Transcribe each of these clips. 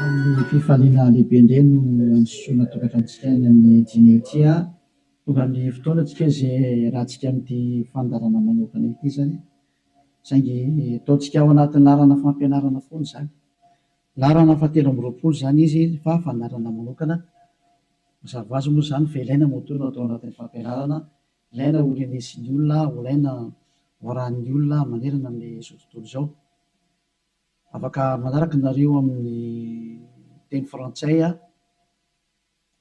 Amin'ny fifaliana lehibe indray no andisoana tokantranontsika any amin'ny dimy ity. Tonga amin'ny fotoana tsika izay iarahantsika amin'ity fandaharana manokana ity izany. Saingy ataontsika ao anatin'ny laharana fampianarana foana izany. Laharana fahatelo amby roapolo izany izy fa fandaharana manokana. Mazava ho azy moa izany fa ilaina moa toa no atao anatin'ny fampianarana, ilaina ho renesin'ny olona, ho ilaina ho arahin'ny olona manerana amin'izao tontolo izao. Afaka manaraka nareo amin'ny teny frantsay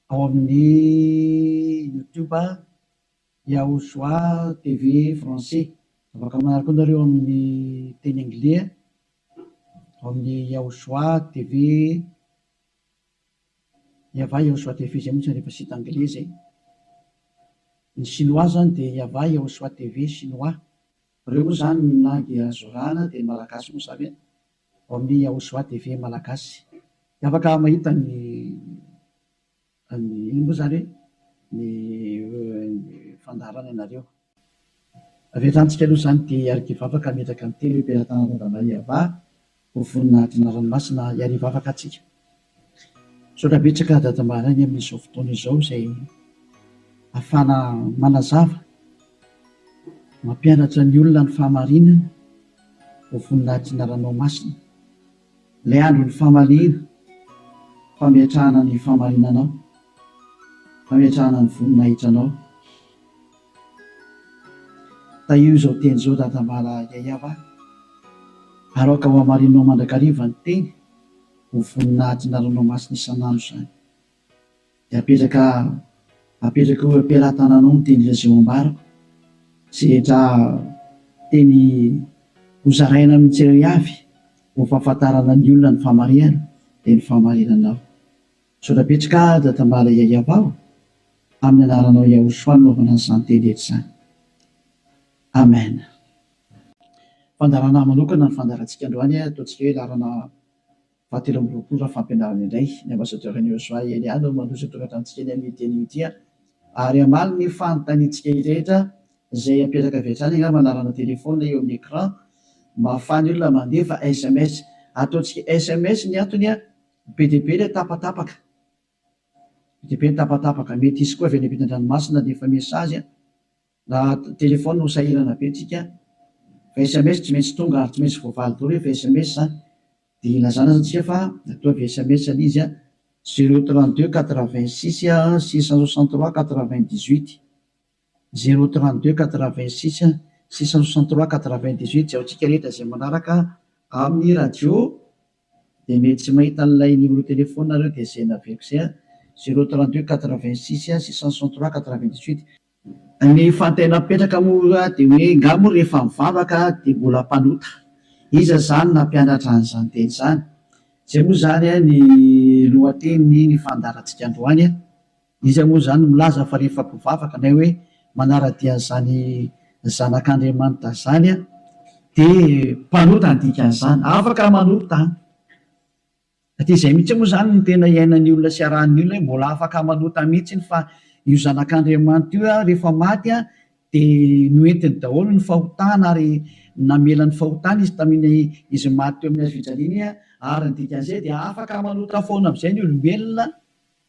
ao amin'ny YouTube Yahushua TV français. Afaka manaraka koa nareo amin'ny teny anglais ao amin'ny Yahushua TV Yahvah Yahushua TV izay mihitsy rehefa site anglais izay. Ny chinois zany dia Yahvah Yahushua TV chinois. Ireo moa izany ny langue azo arahana dia ny malagasy moa izany ao amin'ny Yahushua TV malagasy. Dia afaka mahita ny ny inona moa izany hoe ny fandaharana ianareo. Avy hatrany tsika aloha izany dia hiaraka hivavaka hametraka ny teny eo am-pelatanana Yahvah ho voninahitry ny anarany masina hiary hivavaka antsika. Misaotra betsaka Dada Maraina amin'izao fotoana izao izay ahafahana manazava, mampianatra ny olona ny fahamarinana ho voninahitry ny anaranao masina. Ilay andron'ny famaliana, fametrahana ny fahamarinanao, fametrahana ny voninahitranao. Tahio izao teny izao Dadamala Yayava, ary aoka ho hamarinao mandrakariva ny teny ho voninahitry ny anaranao masina isan'andro izany. Dia apetraka apetraka eo am-pelatananao ny teny izay ho ambarako, sy rehetra teny hozaraina amin'ny tsirairay avy ho fahafantarana ny olona ny fahamarihana dia ny fahamarinanao. Misaotra betsaka Dadamala Yayava o! Amin'ny anaranao Yahushua no anaovana an'izany teny rehetra izany. Amen. Fandaharana manokana ny fandaharantsika androany, ataontsika hoe laharana fahatelo amby roapolo raha fampianarana indray. Ny Ambassadeur an'i Yahushua Elia no mandroso tokantranontsika eny amin'ity anio ity ary hamaly ny fanontaniantsika rehetra izay apetraka avy hatrany angamba laharana telefaonina eo amin'ny écran mba ahafahan'ny olona mandefa sms. Ataontsika sms ny antony, be dia be ilay tapatapaka. Be dia be ny tapatapaka. Mety hisy koa avy any ampitan-dranomasina handefa message an. Raha téléphone ho sahirana be tsika fa sms tsy maintsy tonga ary tsy maintsy voavaly daholo rehefa sms zany. Dia ilazana zany tsika fa ataovy sms ilay izy an, zéro 32 86 663 98. Zéro 32 86 663 98 izay ho antsika rehetra izay manaraka amin'ny radio. Dia mety tsy mahita an'ilay numéro téléphone nareo dia izay naveriko izay an, zéro 32 86 663 98. Ny fanontaniana mipetraka moa dia hoe nga moa rehefa mivavaka dia mbola mpanota? Iza izany nampianatra an'izany teny izany? Izay moa izany ny lohatenin'ny ny fandaharantsika androany an. Iza moa izany no milaza fa rehefa mpivavaka na hoe manara-dia an'izany zanak'Andriamanitra izany dia mpanota ny dikan'izany? Afaka manota an! Satria izay mihitsy moa izany no tena iainan'ny olona sy arahan'ny olona hoe mbola afaka manota mihitsy fa io zanak'Andriamanitra io rehefa maty dia noentiny daholo ny fahotana ary namela ny fahotana izy tamin'iny izy maty teo amin'ny hazo fijaliana iny ary ny dikan'izay dia afaka manota foana amin'izay ny olombelona.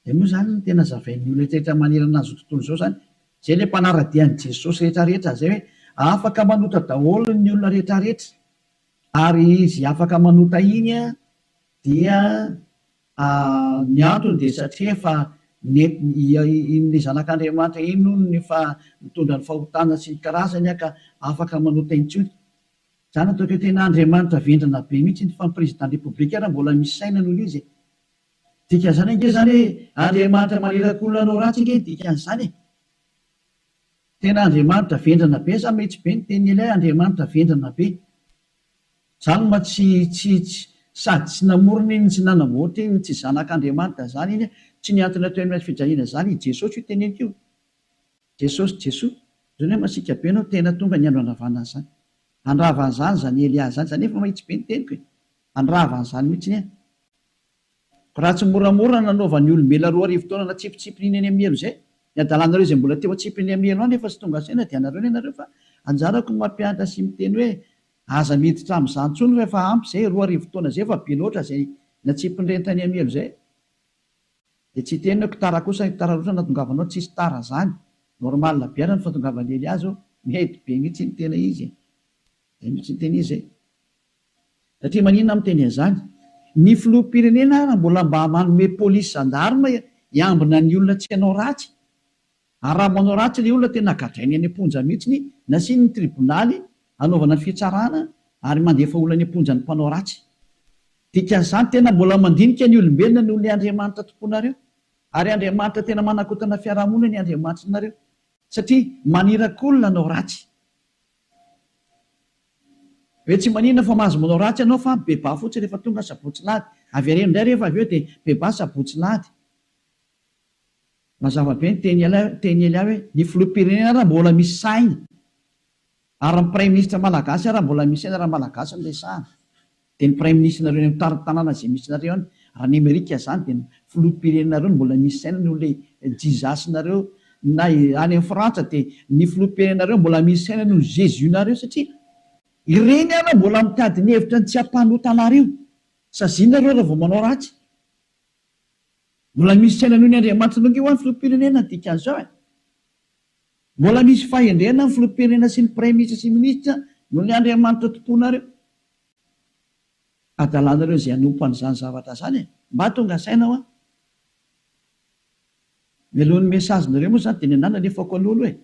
Izay moa izany no tena zavain'ny olona rehetra manerana an'izao tontolo izao izany. Izay ilay mpanara-dia an'i Jesosy rehetra rehetra izay hoe afaka manota daholo ny olona rehetra rehetra. Ary izy afaka manota iny dia ny antony dia satria efa iny zanak'Andriamanitra iny hono efa nitondra ny fahotana sy ny karazany ka afaka manota intsony. Izany ataoko hoe tena Andriamanitra vendrana be mihitsy iny fa ny président république ary mbola misy saina noho izy e. Dikan'izany ange izany hoe Andriamanitra maniraka olona hanao ratsy ange ny dikan'izany e! Tena Andriamanitra vendrana be za mihitsy be ny tenin'i Elia Andriamanitra vendrana be. Zany ma tsy tsy tsy sady tsy namorona iny tsy nanamboatra iny tsy zanak'Andriamanitra zany iny tsy nihantona teo amin'ny hazo fijaliana zany i Jesosy io teneniko io. Jesosy Jesoa. Zany hoe masiaka be anao tena tonga ny andro handravana an'izany. Handrava an'izany zany Elia zany zany efa mahitsy be ny teniko e. Handrava an'izany mihitsy ny ahy. Raha tsy moramora nanaovan'ny olombelona 2000 taona natsipitsipiny eny amin'ny helo izay, ny adalanareo izay mbola teo atsipiny amin'ny helo any efa tsy tonga saina dia anareo ny anareo fa anjarako ny mampianatra sy miteny hoe aza miditra amin'izany intsony fa efa ampy izay, 2000 taona izay efa be loatra izay Natsipin'ireny tany amin'ny helo izay. Dia tsy hiteny hoe tara kosa, tara loatra ny nahatongavanao, tsisy tara zany, normal be ary ny fahatongavan'i Elia zao, mety be mihitsy ny tena izy e, zay mihitsy ny tena izy e. Satria maninona aho miteny an'izany? Ny filoham-pirenena ara mbola mba manome polisy gendarme hiambina ny olona tsy hanao ratsy, Ary raha manao ratsy ilay olona tena gadrainy any am-ponja mihitsiny, nasiany ny tribonaly hanaovana ny fitsarana ary mandefa olona any am-ponja ny mpanao ratsy. Dikan'izany tena mbola mandinika ny olombelona noho ilay Andriamanitra tomponareo. Ary Andriamanitra tena manakotana fiarahamonina ny Andriamanitrinareo. Satria maniraka olona hanao ratsy. Hoe tsy maninona fa mahazo manao ratsy ianao fa mibebaha fotsiny rehefa tonga sabotsy lahady. Avereno indray rehefa avy eo dia mibebaha sabotsy lahady. Mazava be ny teny teny Elia hoe ny filoham-pirenena ara mbola misy saina ary ny praiminisitra malagasy ara mbola misy saina raha malagasy no resahana dia ny praiminisitrinareo any amin'ny tarin-tanàna izay misy nareo any raha ny amerika izany dia ny filoham-pirenenareo no mbola misy saina noho ilay Jesus-nareo na any amin'ny frantsa dia ny filoham-pirenenareo mbola misy saina noho ny Jesus-nareo satria ireny ara mbola mitady ny hevitra ny tsy hampanota anareo sazianareo raha vao manao ratsy. Mbola misy saina noho ny Andriamanitra ange hoa ny filoham-pirenena ny dikan'izao e! Mbola misy fahendrena ny filoham-pirenena sy ny praiminisitra sy minisitra noho ny Andriamanitra tomponareo. Adalanareo izay hanompo an'izany zavatra izany e! Mba tonga saina hoa! Mialohan'ny message-nareo moa izany dia ny anah nalefako aloha aloha e!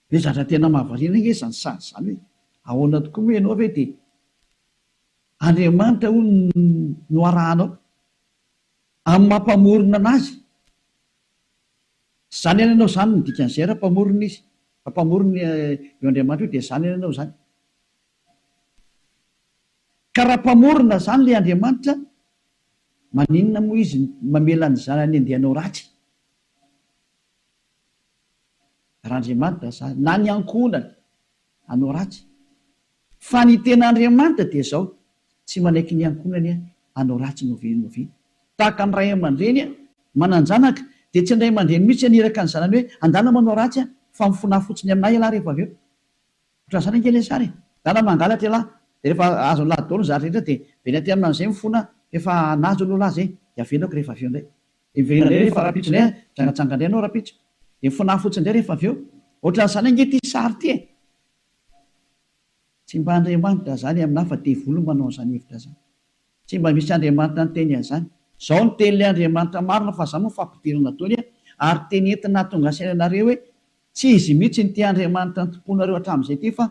Hoe zatra tena mahavariana ange izany sary izany hoe ahoana tokoa moa ianao ve dia Andriamanitra hono no arahanao? Amin'ny maha mpamorona anazy. Izany ihany ianao izany no dikan'izay raha mpamorona izy. Raha mpamorona io Andriamanitra io dia izany ihany ianao izany. Ka raha mpamorona izany ilay Andriamanitra, maninona moa izy mamela ny zanany handeha hanao ratsy? Raha Andriamanitra izany, na ny ankohonany hanao ratsy. Fa ny tena Andriamanitra dia izao, tsy manaiky ny ankohonany hanao ratsy n'oviana n'oviana. Tahaka ny ray aman-dreny manan-janaka, dia tsy ny ray aman-dreny mihitsy haniraka ny zanany hoe, andana manao ratsy fa mifonaha fotsiny aminà ialahy rehefa avy eo. Ohatran'izany ange ilay sary e! Ndana mangalatra ialahy, dia rehefa azon'ilahy daholo ny zavatra rehetra dia miverina aty aminy amin'izay mifona fa efa nahazo aloha lahy izay, dia avelako rehefa avy eo indray. Dia miverina indray rehefa rahampitso indray an, mijangajanga indray ianao rahampitso. Dia mifonaha fotsiny indray rehefa avy eo. Ohatran'izany ange ity sary ity e! Tsy mba Andriamanitra izany aminà fa devoly no manao an'izany hevitra izany. Tsy mba misy Andriamanitra niteny an'izany. Izao no tenin'ilay Andriamanitra marina fa izany moa fampidirana daholo an, ary teny entina hahatonga saina anareo hoe tsy izy mihitsy no ity Andriamanitra nitompoanareo hatramin'izay ity fa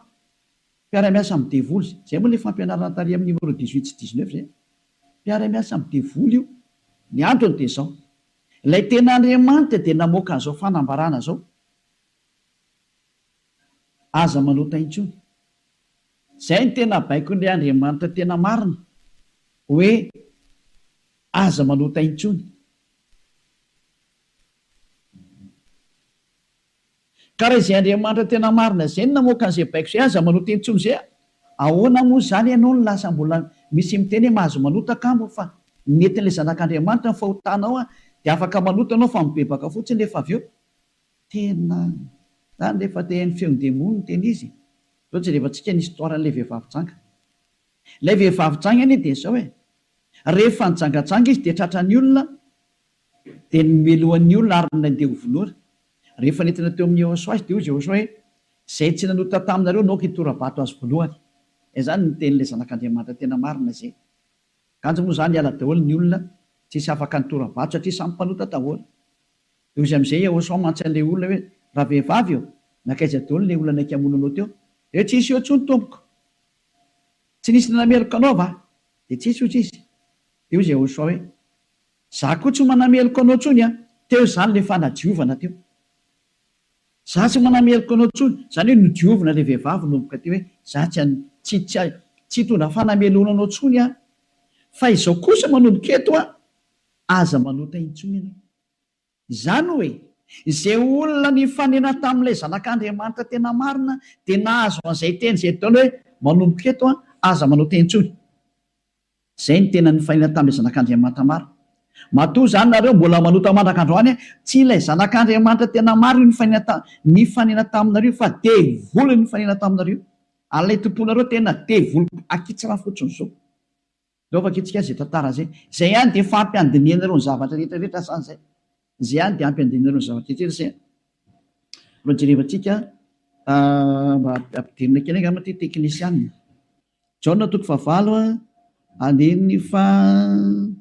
mpiara-miasa amin'ny devoly. Izay moa ilay fampianarana tary amin'ny numéro 18 sy 19 izay. Mpiara-miasa amin'ny devoly io. Ny antony dia izao, ilay tena Andriamanitra dia namoaka an'izao fanambarana izao. Aza manota intsony. Izay no tena baikon'ilay Andriamanitra tena marina, hoe aza manota intsony. Ka raha izay Andriamanitra tena marina izay no namoaka an'izay baiko izay, aza manota intsony izay, ahoana moa izany ianao no lasa mbola misy miteny hoe mahazo manota kamo fa nentin'ilay zanak'Andriamanitra ny fahotanao dia afaka manota ianao fa mibebaka fotsiny rehefa avy eo. Tena zany rehefa te haino feon-demony no tena izy e! Zao jerevantsika ny histoire an'ilay vehivavy janga. Ilay vehivavy janga anie dia zao e! Rehefa nijangajanga izy dia tratran'ny olona dia nomelohan'ny olona ary nandeha ho vonoina. Rehefa nentina teo amin'i Yehosua izy dia hoy Yehosua hoe, Izay tsy nanota taminareo no aoka hitora-bato azy voalohany. Izany no tenin'ilay Zanak'Andriamanitra tena marina izay. Kanjo moa izany hiala daholo ny olona, tsisy afaka nitora-bato satria samy mpanota daholo. Dia hoy izy amin'izay Yehosua mantsy an'ilay olona hoe, Ravehivavy ô, nankaiza daholo ilay olona naika hamono anao teo? Dia hoe, Tsisy eo intsony, tompoko. Tsy nisy nanameloka anao va? Dia tsisy, hoy izy. Dia hoy Yehosua hoe, Izaho koa tsy manameloka anao intsony an! Teo izany ilay fanadiovana teo. Izaho tsy manameloka anao intsony. Izany hoe nodiovina ilay vehivavy nomboka teo hoe, Izaho tsy tsy tsy tsy hitondra fanamelohana anao intsony aho. Fa izao kosa manomboka eto an, aza manota intsony ianao. Izany hoe, izay olona nifanena tamin'ilay Zanak'Andriamanitra tena marina dia nahazo an'izay teny izay daholo hoe, manomboka eto an, aza manota intsony. Izay no tena nifanena tamin'ilay Zanak'Andriamanitra marina. Matoa izany nareo mbola manota mandraka androany, tsy ilay Zanak'Andriamanitra tena marina io nifanena ta, nifanena taminareo fa devoly no nifanena taminareo. Ary ilay tomponareo tena devoly akitsirano fotsiny izao. Ndao vakintsika izay tantara izay. Izay ihany dia efa ampy handinihanareo ny zavatra rehetra rehetra izany izay. Izay ihany dia ampy handinihanareo ny zavatra rehetra rehetra izay. Mbola jerevantsika mba ampidirina kely angamba ity teknisianina. Jaona toko fahavalo andininy faha.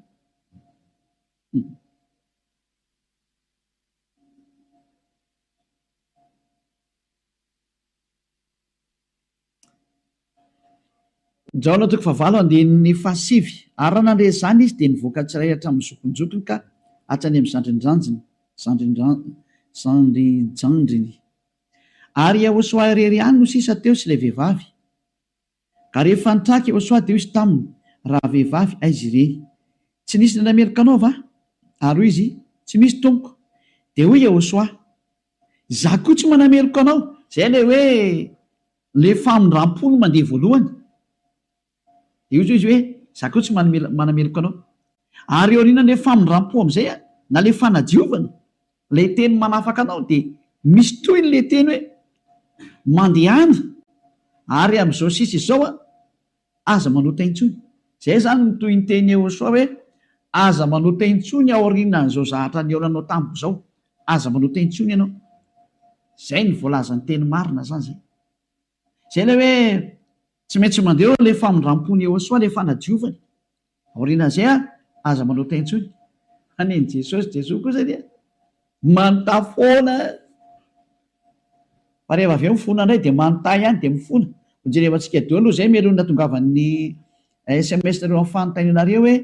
Jaona toko fahavalo andininy fahasivy, Ary raha nandre izany izy, dia nivoaka tsirairay hatramin'ny zokinjokiny ka hatrany amin'ny zandrinjanjiny, zandrinjandriny. Ary Iehôsoa irery ihany no sisa teo sy ilay vehivavy. Ka rehefa nitraka Iehôsoa, dia hoy izy taminy, Ravehivavy, aiza ireny? Tsy nisy nanameloka anao va? Ary hoy izy, Tsy misy, tompoko. Dia hoy Iehôsoa, Izaho koa tsy manameloka anao. Izay ilay hoe ilay famindram-po no mandeha voalohany. Dia hoy izy hoe, Izaho koa tsy manameloka anao. Ary aorianan'ilay famindram-po amin'izay, na ilay fanadiovana, ilay teny manafaka anao, dia misy tohiny ilay teny hoe, Mandehana, ary amin'izao sisa izao, Aza manota intsony. Zay zany ny tohinteny Yehosua hoe aza manota intsony aorianan'izao zahatra nihaonanao tamiko zao. Aza manota intsony ianao. Zay ny voalazan'ny teny marina zany zay. Zay ilay hoe tsy maintsy mandeha eo ilay famindrampon'i Yehosua, ilay fanadiovany. Aorianan'izay an, aza manota intsony. Fa nen'i Jesosy, Jesoa kosa dia manota foana. Fa rehefa avy eo mifona indray dia manota ihany dia mifona. Hojerevantsika daholo aloha izay mialoha ny nahatongavan'ny sms nareo amin'ny fanontanianareo hoe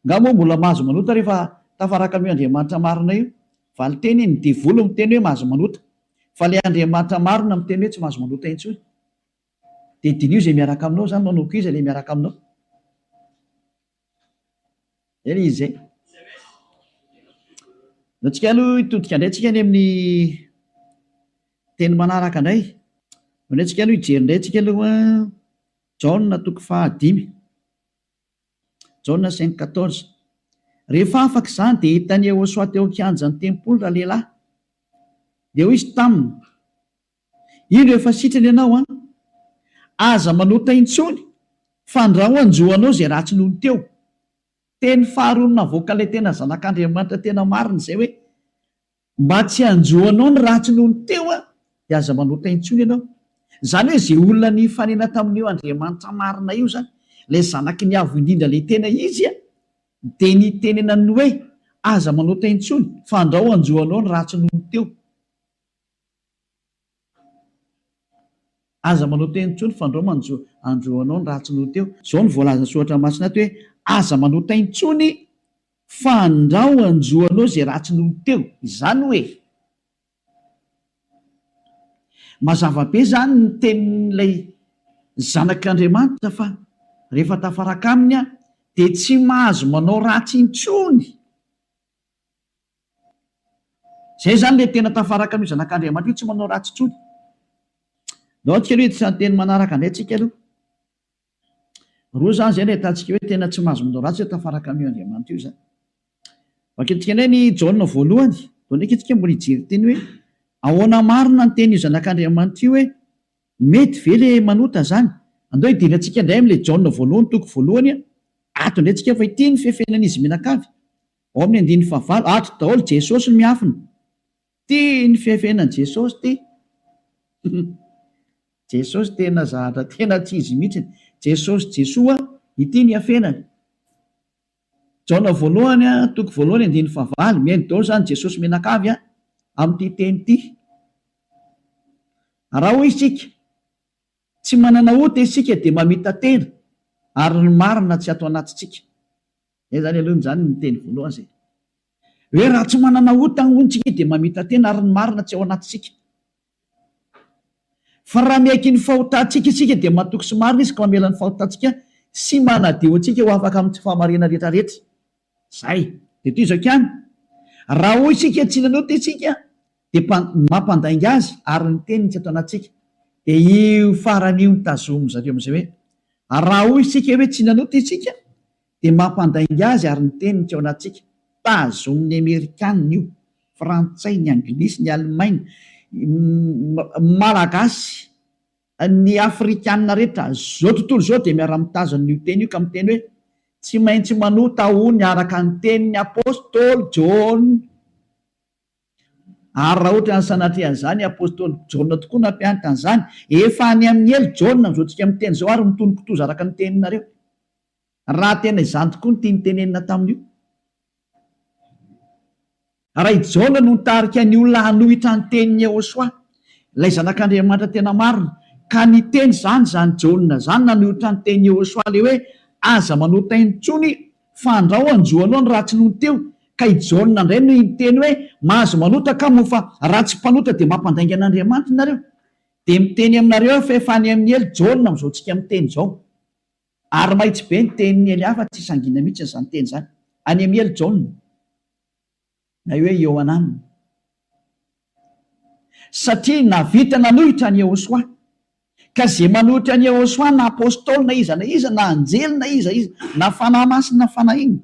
nga moa mbola mahazo manota rehefa tafaraka amin'io Andriamanitra marina io? Valinteny, ny devoly miteny hoe mahazo manota. Fa ilay Andriamanitra marina miteny hoe tsy mahazo manota intsony. Dia diniho izay miaraka aminao izany, manomboka iza ilay miaraka aminao? Zay ilay izy zay. Ndao tsika aloha hitodika indray tsika any amin'ny teny manaraka indray. Ndao indray tsika aloha hijery indray tsika aloha Jaona toko fahadimy. Jaona cinq quatorze. Rehefa afaka izany dia hitan'i Yehosua teo an-kianjan'ny tempoly ralehilahy. Dia hoy izy taminy, Indro efa sitrana ianao an! Aza manota intsony fandrao hanjo anao izay ratsy nony teo. Teny faharoa navoakan'ilay tena zanak'Andriamanitra tena marina izay hoe, mba tsy hanjo anao ny ratsy nony teo an, dia aza manota intsony ianao. Izany hoe izay olona nifanena tamin'io Andriamanitra marina io izany, ilay zanaky ny Avo Indrindra ilay tena izy an, dia nitenenany hoe, aza manota intsony fandrao hanjo anao ny ratsy nony teo. Aza manao teny intsony fandrao manjo andro anao ny ratsy noho teo. Zao no voalazan'ny soratra masina ato hoe aza manota intsony fandrao anjo anao izay ratsy noho teo. Izany hoe mazava be izany ny tenin'ilay zanak'Andriamanitra fa rehefa tafaraka aminy aho dia tsy mahazo manao ratsy intsony. Zay zany le tena tafaraka amin'io zanak'Andriamanitra io tsy manao ratsy intsony. Ndao antsika aloha hiditra ny teny manaraka indray tsika aloha. Roa zany zay no ahitantsika hoe tena tsy mahazo manao ratsy hoe tafaraka amin'io Andriamanitra io zany. Vakintsika indray ny Jaona voalohany. Vao ndraiky tsika mbola hijery teny hoe ahoana marina ny tenin'io zanak'Andriamanitra io hoe mety ve le manota zany? Andao hidirantsika indray amin'ilay Jaona voalohany toko voalohany ato indray tsika fa ity ny fefenan'izy mianakavy. Ao amin'ny andininy fahavalo, ato daholo Jesosy no miafina. Ty ny fiafenan'i Jesosy ty. Jesosy tena zahatra tena tsy izy mihitsy. Jesosy Jesoa, ity ny iafenany. Jaona voalohany, toko voalohany andininy fahavalo, mihaino daholo izany Jesosy mianakavy amin'ity teny ity. Raha hoy isika, tsy manana ota isika dia mamita-tena ary ny marina tsy ato anatintsika. Zay zany aloha zany ny teny voalohany zay. Hoe raha tsy manana ota hono tsika dia mamita-tena ary ny marina tsy ao anatintsika. Fa raha miaiky ny fahotantsika isika dia matoky sy marina izy ka mamela ny fahotantsika sy manadio antsika ho afaka amin'ny tsy fahamarinana rehetra rehetra. Zay. Dia toy izao ihany. Raha hoy isika tsy nanota isika dia mampandainga azy ary ny teniny tsy ato anatintsika. Dia io farany io no tazomin-dry zareo amin'izay hoe raha hoy isika hoe tsy nanota isika dia mampandainga azy ary ny teniny tsy ao anatintsika. Tazomin'ny Amerikanina io, Frantsay, ny Anglisy, ny Alemaina, Malagasy, ny Afrikanina rehetra, zao tontolo izao dia miara-mitazona io teny io ka miteny hoe. Tsy maintsy manota hono araka ny tenin'ny apostoly Jaona. Ary raha ohatra ny sanatria an'izany, apostoly Jaona tokoa nampianatra an'izany. Efa any amin'ny helo Jaona amin'izao tsika miteny izao ary mitono kitoza araka ny teninareo. Raha tena izany tokoa no tiany tenenina tamin'io. Raha i Jaona no nitarika ny olona hanohitra ny tenin'i Yehosua, ilay Zanak'Andriamanitra tena marina, ka niteny izany izany Jaona izany nanohitra ny tenin'i Yehosua ilay hoe aza manota intsony fa andrao hanjo anao ny ratsy nony teo, ka i Jaona indray no niteny hoe mahazo manota ka moa fa raha tsy mpanota dia mampandainga an'Andriamanitra nareo. Dia miteny aminareo aho fa efa any amin'ny helo Jaona amin'izao tsika miteny izao. Ary mahitsy be ny tenin'i Elia fa tsy sangiana mihitsy izany teny izany. Any amin'ny helo Jaona. Na hoe Iohanana. Satria nahavita nanohitra an'i Yehosua. Ka izay manohitra an'i Yehosua na apostoly na iza na iza na anjely na iza iza na fanahy masina na fanahy inona.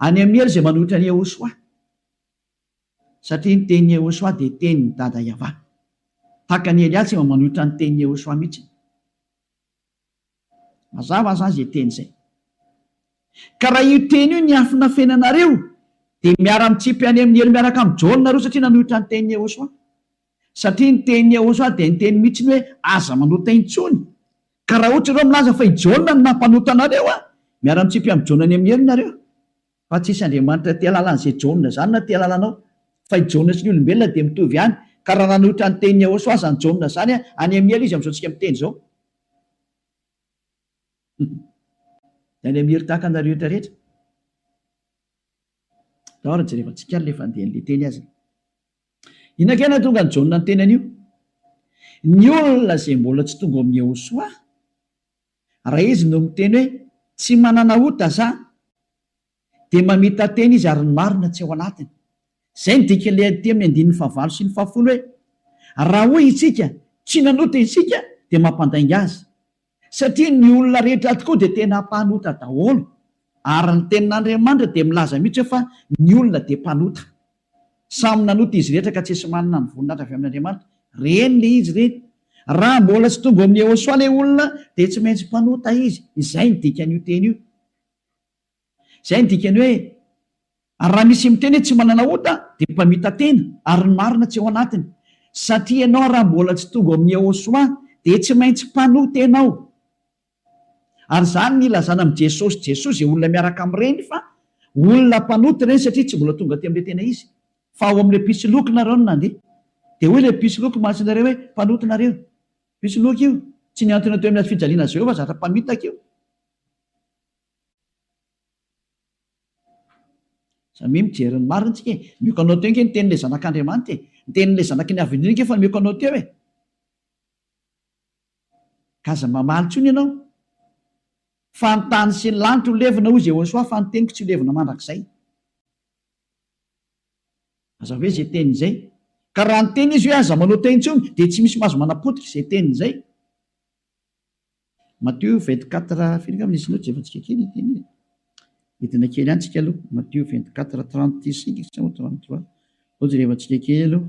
Any amin'ny helo izay manohitra an'i Yehosua. Satria ny tenin'i Yehosua dia tenin'i Dada Yavah. Tahaka an'i Elia tsy mba manohitra ny tenin'i Yehosua mihitsy. Mazava izany izay teny izay. Ka raha io teny io niafinafenanareo, dia miara-mitsipy any amin'ny helo miaraka amin'i Jaona nareo satria nanohitra ny tenin'i Yehosua. Satria ny tenin'i Yehosua dia niteny mihitsy ny hoe aza manota intsony. Ka raha ohatra ireo milaza fa i Jaona no nampanota anareo, miara-mitsipy amin'i Jaona any amin'ny helo nareo. Fa tsisy Andriamanitra te halala an'izay Jaona izany na te halala anao. Fa i Jaona sy ny olombelona dia mitovy ihany. Ka raha nanohitra ny tenin'i Yehosua izany Jaona izany, any amin'ny helo izy amin'izao tsika miteny izao. Dia any amin'ny helo tahaka anareo rehetra rehetra. Ndao ary jerevantsika ary ilay fandehan'ilay teny aza. Inona kay nahatonga an'i Jaona niteny an'io? Ny olona izay mbola tsy tonga ao amin'i Yehosua, Raha izy no miteny hoe tsy manana ota za dia mamita-tena izy ary ny marina tsy ao anatiny. Izay no dikan'ilay aty amin'ny andininy fahavalo sy ny fahafolo hoe raha hoy isika tsy nanota isika dia mampandainga azy. Satria ny olona rehetra tokoa dia tena mpanota daholo ary ny tenin'Andriamanitra dia milaza mihitsy hoe fa ny olona dia mpanota. Samy nanota izy rehetra ka tsisy manana ny voninahitra avy amin'Andriamanitra. Reny le izy reny. Raha mbola tsy tonga ao amin'i Yehosua le olona dia tsy maintsy mpanota izy. Izay ny dikan'io teny io. Izay ny dikany hoe ary raha misy miteny hoe tsy manana ota dia mpamita-tena ary ny marina tsy ao anatiny. Satria ianao raha mbola tsy tonga ao amin'i Yehosua dia tsy maintsy mpanota ianao. Ary izany no ilazana amin'i Jesosy Jesoa izay olona miaraka amin'ireny fa olona mpanota ireny satria tsy mbola tonga aty amin'ilay tena izy fa ao amin'ilay mpisoloky nareo no nandeha. Dia hoy ilay mpisoloky mantsy nareo hoe mpanota nareo. Mpisoloky io. Tsy nihantona teo amin'ny hazo fijaliana azy ireo fa zatra mpamitaka io. Samia mijery ny marina tsika e. Omeko anao teo ange ny tenin'ilay zanak'Andriamanitra e. Ny tenin'ilay zanaky ny Avo Indrindra ange efa nomeko anao teo e. Ka aza mamaly intsony ianao. Fa ny tany sy ny lanitra ho levona, hoy Jehosoa, fa ny teniko tsy ho levona mandrakizay. Aza hoe izay teniny izay. Ka raha niteny izy hoe aza manota intsony, dia tsy misy mahazo manapotika izay teniny izay. Matio 24, firy angamba nisy note jerevantsika kely ity teny iny. Hidina kely ihany tsika aloha. Matio 24, 35 sa 33. Ao jerevantsika kely aloha.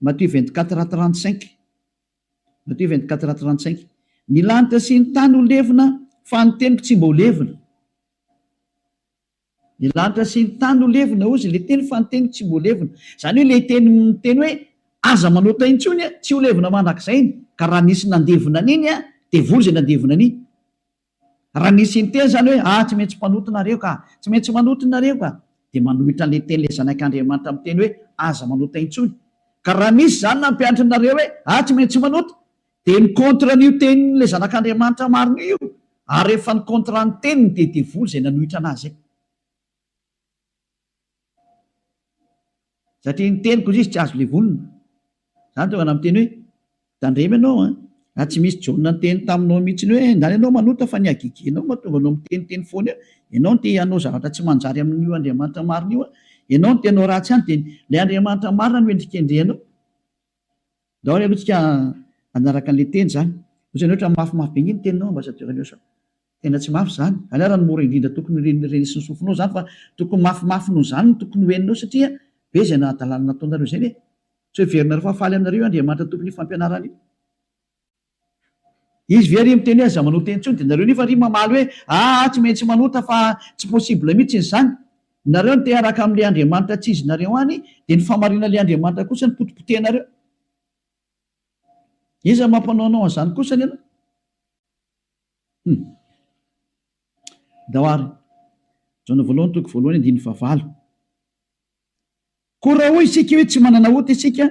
Matio 24 à 35 Matio 24 à 35 Ny lanitra sy ny tany ho levona, fa ny teniko tsy mba ho levona. Ny lanitra sy ny tany ho levona, hozy ilay teny, fa ny teniko tsy mba ho levona. Izany hoe ilay teny miteny hoe aza manota intsony, tsy ho levona mandrakizay iny. Ka raha nisy nandevona an'iny, devoly izay nandevona an'iny. Raha nisy niteny izany hoe, ah, tsy maintsy mpanota nareo ka, tsy maintsy manota nareo ka, dia manohitra an'ilay tenin'ilay Zanak'Andriamanitra miteny hoe, aza manota intsony. Ka raha misy izany nampianatra anareo hoe, ah, tsy maintsy manota, dia mi-contre an'io tenin'ilay Zanak'Andriamanitra marina io io, ary rehefa ni-contre ny teniny dia devoly izay nanohitra an'azy izay. Satria ny teniko izy tsy azo levonina. Zany tonga na miteny hoe tandremo ianao an! Raha tsy misy Jaona niteny taminao mihitsy hoe ndany ianao manota fa ny hagegenao mahatonga anao miteniteny foana eo. Ianao no te hanao zavatra tsy manjary amin'io Andriamanitra marina io an! Ianao no te hanao ratsy any dia ilay Andriamanitra marina no endrikendrehanao. Ndao ary aloha tsika hanaraka an'ilay teny izany. Ohatrany ohatra mafimafy be nge ny teninao ambassadeur Léosa. Tena tsy mafy izany. Izany ary no mora indrindra tokony ho renesin'ny sofinao izany fa tokony mafimafy noho izany no tokony ho henonao satria be izay nahadalana nataonareo izay ve? Tsy heverinareo fa faly aminareo io Andriamanitra tompon'io fampianarana io? Izy ve ary miteny hoe aza manota intsony dia nareo nefa ary mamaly hoe aa tsy maintsy manota fa tsy possible mihitsy izany. Nareo no te hiaraka amin'ilay Andriamanitra tsy izy nareo any dia ny fahamarinan'ilay Andriamanitra kosa no potipotehinareo. Iza mampanao anao an'izany kosa anie anao? Hum. Ndao ary. Jaona voalohany toko voalohany andininy fahavalo. Koa raha hoy isika hoe tsy manana ota isika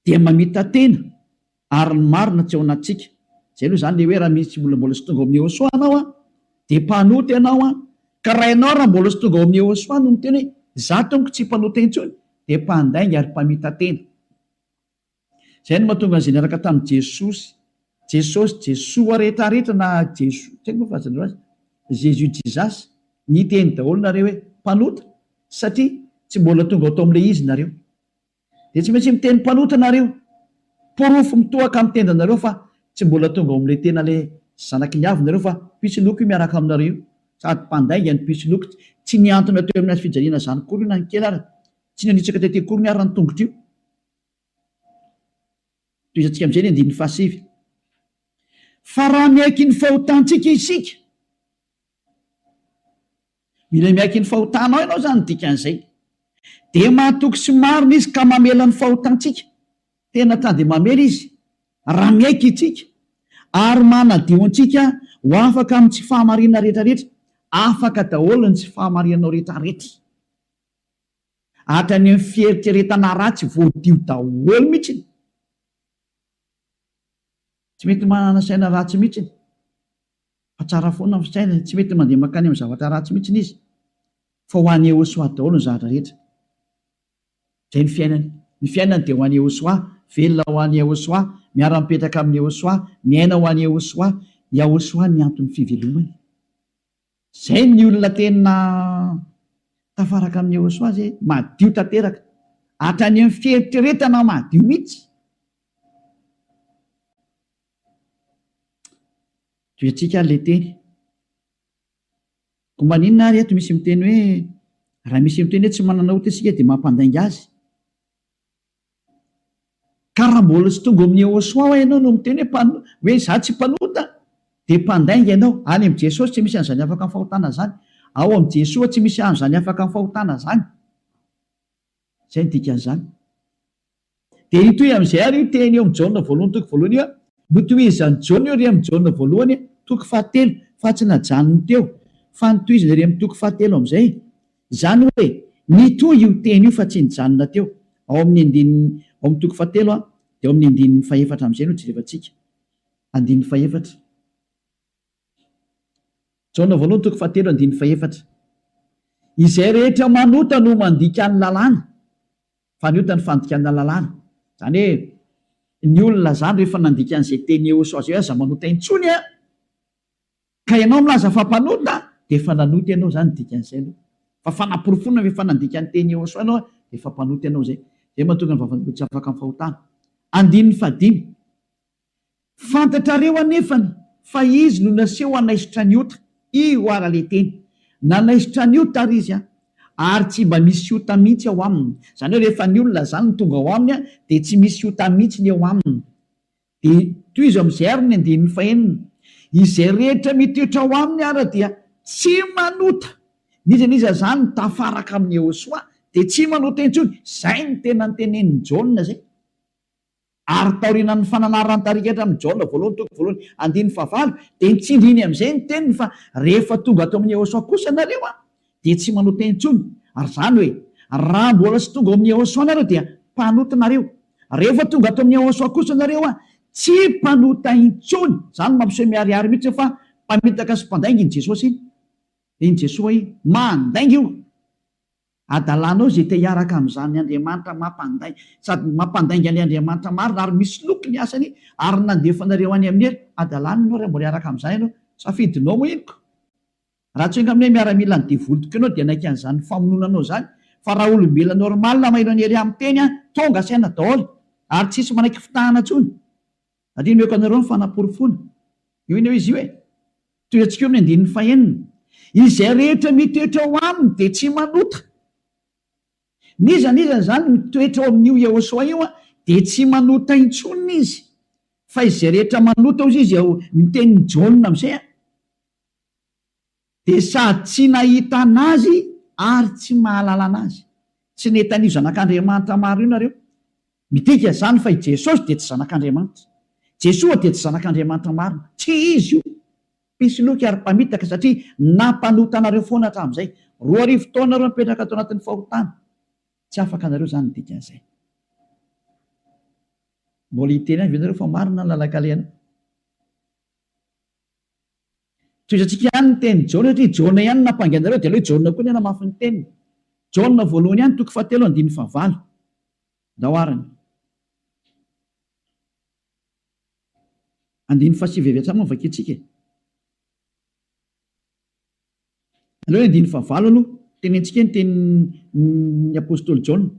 dia mamita-tena ary ny marina tsy ao anatintsika. Izay aloha izany ilay hoe raha misy olona mbola tsy tonga ao amin'i Yehosua ianao an, dia mpanota ianao an, ka raha ianao raha mbola tsy tonga ao amin'i Yehosua no miteny hoe izaho tompoko tsy mpanota intsony dia mpandainga ary mpamita-tena. Izay no mahatonga an'izay niaraka tamin'i Jesosy, Jesosy, Jesoa rehetra rehetra na Jeso, tsy haiko moa fahazanareo azy, Jésus Jesus, niteny daholo nareo hoe mpanota satria tsy mbola tonga ao tao amin'ilay izy nareo. Dia tsy maintsy miteny mpanota nareo. Porofo mitohaka amin'ny tendanareo fa tsy mbola tonga ao amin'ilay tena ilay zanaky ny avo nareo fa mpisoloky io miaraka aminareo io. Sady mpandainga ny mpisoloky, tsy nihantona teo amin'ny hazofijaliana izany akory io na ny kely ara, tsy nanitsaka tety akoriny ara ny tongotra io. Tohizantsika amin'izay ny andininy fahasivy. Fa raha miaiky ny fahotantsika isika, mila miaiky ny fahotanao ianao izany ny dikan'izay, dia mahatoky sy marina izy ka mamela ny fahotantsika. Tena ta dia mamela izy raha miaiky isika ary manadio antsika ho afaka amin'ny tsy fahamarinana rehetrarehetra. Afaka daholo ny tsy fahamarinanao rehetrarehetra. Hatrany amin'ny fieritreretana ratsy voadio daholo mihitsiny. Tsy mety manana saina ratsy mihitsiny. Fa tsara foana ny fisainany, tsy mety mandeha mankany amin'ny zavatra ratsy mihitsiny izy. Fa ho an'i Yehosua daholo ny zavatra rehetra. Izay ny fiainany. Ny fiainany dia ho an'i Yehosua, velona ho an'i Yehosua, miara-mipetraka amin'i Yehosua, miaina ho an'i Yehosua. Yahosua ny anton'ny fivelomany. Zay ny olona tena tafaraka amin'i Yehosua zay, madio tanteraka, hatrany amin'ny fieritreretana madio mihitsy. Tohiantsika ary le teny. Koa maninona ary eto misy miteny hoe raha misy miteny hoe tsy manana ota isika dia mampandainga azy. Ka raha mbola tsy tonga ao amin'i Yehosua hoa ianao no miteny hoe mpano, hoe izaho tsy mpanota, dia mpandainga ianao. Any amin'i Jesosy tsy misy an'izany afaka amin'ny fahotana izany. Ao amin'i Jesoa tsy misy an'izany afaka amin'ny fahotana izany. Izay no dikan'izany. Dia hitohy amin'izay ary io teny eo amin'i Jaona voalohany toko voalohany io an. Notohizan'i Jaona io ery amin'i Jaona voalohany toko fahatelo, fa tsy najanony teo, fa notohizany ery amin'ny toko fahatelo amin'izay. Izany hoe, nitohy io teny io fa tsy nijanona teo. Ao amin'ny andininy, ao amin'ny toko fahatelo dia ao amin'ny andininy fahefatra amin'izay no jerevantsika. Andininy fahefatra. Jaona voalohany toko fahatelo andininy fahefatra. Izay rehetra manota no mandika ny lalàna, fa ny ota ny fandikana lalàna. Izany hoe, ny olona izany rehefa nandika an'izay teny Yehosua izay hoe aza manota intsony an! Ka ianao milaza fa mpanota dia efa nanota ianao izany ny dikan'izay aloha. Fa fanaporofoana fa efa nandika ny teny Yehosua ianao dia efa mpanota ianao izay. Izay mahatonga ny vavan'olona tsy afaka amin'ny fahotana. Andininy fahadimy. Fantatrareo anefany fa izy no naseho hanaisotra ny ota. Io ara le teny. Nanaisotra ny ota ary izy an. Ary tsy mba misy ota mihitsy ao aminy. Izany hoe rehefa ny olona izany no tonga ao aminy an dia tsy misy ota mihitsy ny eo aminy. Dia tohizo amin'izay ary ny andininy fahenina, Izay rehetra mitoetra ao aminy ara dia tsy manota. N'iza n'iza izany mitafaraka amin'i Yehosua dia tsy manota intsony. Izay no tena notenenin'i Jaona izay. Ary taorianan'ny fananaran'ny tarika hatramin'i Jaona voalohany toko voalohany andininy fahavalo dia nitsindriny amin'izay ny teniny fa rehefa tonga ato amin'i Yehosua kosa nareo an, dia tsy manota intsony. Ary izany hoe, raha mbola tsy tonga ao amin'i Yehosua nareo dia mpanota nareo. Rehefa tonga ato amin'i Yehosua kosa nareo an, tsy mpanota intsony. Izany no mampiseho miharihary mihitsy fa mpamitaka sy mpandainga iny Jesosy iny. Iny Jesoa iny. Mandainga io. Adalanao izay te hiaraka amin'izany Andriamanitra mampandainga, sady mampandainga an'ilay Andriamanitra marina ary misoloky ny asany ary nandefa anareo any amin'ny helo. Adalana ianao raha mbola hiaraka amin'izany ianao. Safidinao moa iny ko. Raha tsy enga aminay miaramila ny devoly tokoa ianao dia hanaiky an'izany famonoana anao izany fa raha olombelona normal maheno an'i Elia miteny an, tonga saina daholo ary tsisy manaiky fitahana intsony. Satria omeko anareo ny fanaporofoana. Io anie izy io e. Tohizatsika eo amin'ny andininy fahenina. Izay rehetra mitoetra ao aminy dia tsy manota. N'iza n'iza izany mitoetra ao amin'io Yehosua io an, dia tsy manota intsony izy. Fa izay rehetra manota hozy izy ao ny tenin'i Jaona amin'izay an, dia sady tsy nahita an'Azy ary tsy mahalala an'Azy. Tsy nahita an'io Zanak'Andriamanitra maro io nareo. Midika izany fa i Jesosy dia tsy Zanak'Andriamanitra. Jesoa dia tsy Zanak'Andriamanitra marina. Tsy Izy io. Mpisoloky ary mpamitaka satria nampanota anareo foana hatramin'izay. 2000 taona nareo nipetraka tao anatin'ny fahotana. Tsy afaka anareo izany ny dikan'izay. Mbola hiteny ihany ve nareo fa marina ny lalan-kalehanao? Tohizantsika ihany ny tenin'i Jaona satria Jaona ihany no nampangy anareo dia aleo i Jaona koa ny hanamafy ny teniny. Jaona voalohany ihany toko fahatelo andininy fahavalo. Ndao arany. Andininy fahasivy avy hatrany moa no vakintsika e. Aleo ny andininy fahavalo aloha, tenentsika ny tenin'ny apostoly Jaona.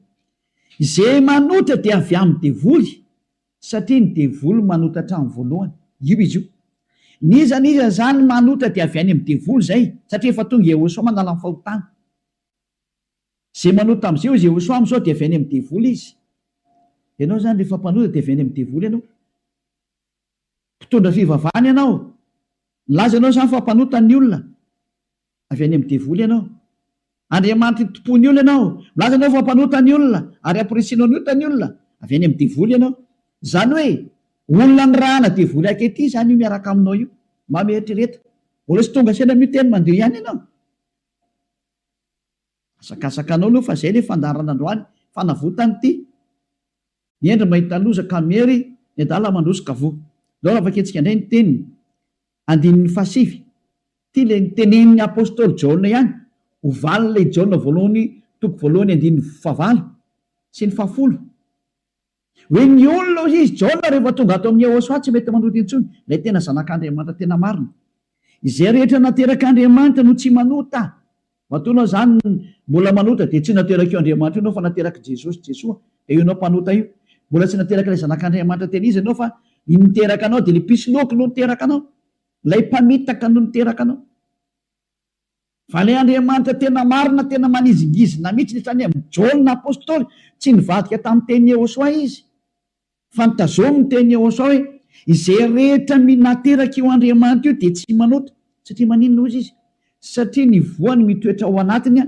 Izay manota dia avy amin'ny devoly, satria ny devoly manota hatramin'ny voalohany. Io izy io. N'iza n'iza izany manota dia avy any amin'ny devoly izay, satria efa tonga Yehosua manala ny fahotana. Izay manota amin'izay hoy Yehosua amin'izao dia avy any amin'ny devoly izy. Ianao izany rehefa mpanota dia avy any amin'ny devoly ianao. Mpitondra fivavahana ianao. Milaza ianao izany fa mpanota ny olona. Avy any amin'ny devoly ianao. Andriamanitry ny tompon'ny olona ianao. Milaza ianao fa mpanota ny olona ary amporisihinao ny ota ny olona. Avy any amin'ny devoly ianao. Izany hoe olona nirahana devoly ankehitriny izany io miaraka aminao io. Mba mieritrereta. Mbola tsy tonga saina amin'io teny mandeha ihany ianao. Asakasaka anao aloha fa zay le fandaharana androany, fanavotana ity. Ny hendry mahita loza ka miery, ny adala mandroso ka voa. Ndao raha vakintsika indray ny teniny, andininy fahasivy. Ity le nitenenin'ny apostoly Jaona ihany, ho valin'ilay Jaona voalohany toko voalohany andininy fahavalo sy ny fahafolo. Hoe ny olona hoy izy, Jaona rehefa tonga ato amin'i Yehosua tsy mety manota intsony, ilay tena zanak'Andriamanitra tena marina. Izay rehetra naterak'Andriamanitra no tsy manota. Matoa ianao izany mbola manota dia tsy naterak'io Andriamanitra io ianao fa naterak'i Jesosy, Jesoa, dia io ianao mpanota io. Mbola tsy naterak'ilay zanak'Andriamanitra tena izy ianao fa ny niteraka anao dia ilay mpisoloky no niteraka anao, ilay mpamitaka no niteraka anao. Fa ilay Andriamanitra tena marina, tena manizingizina mihitsy ny hatrany amin'i Jaona Apostoly, tsy nivadika tamin'ny tenin'i Yehosua izy, fa notazominy ny tenin'i Yehosua hoe, Izay rehetra nateraka io Andriamanitra io dia tsy manota. Satria maninona hozy izy? Satria ny voany mitoetra ao anatiny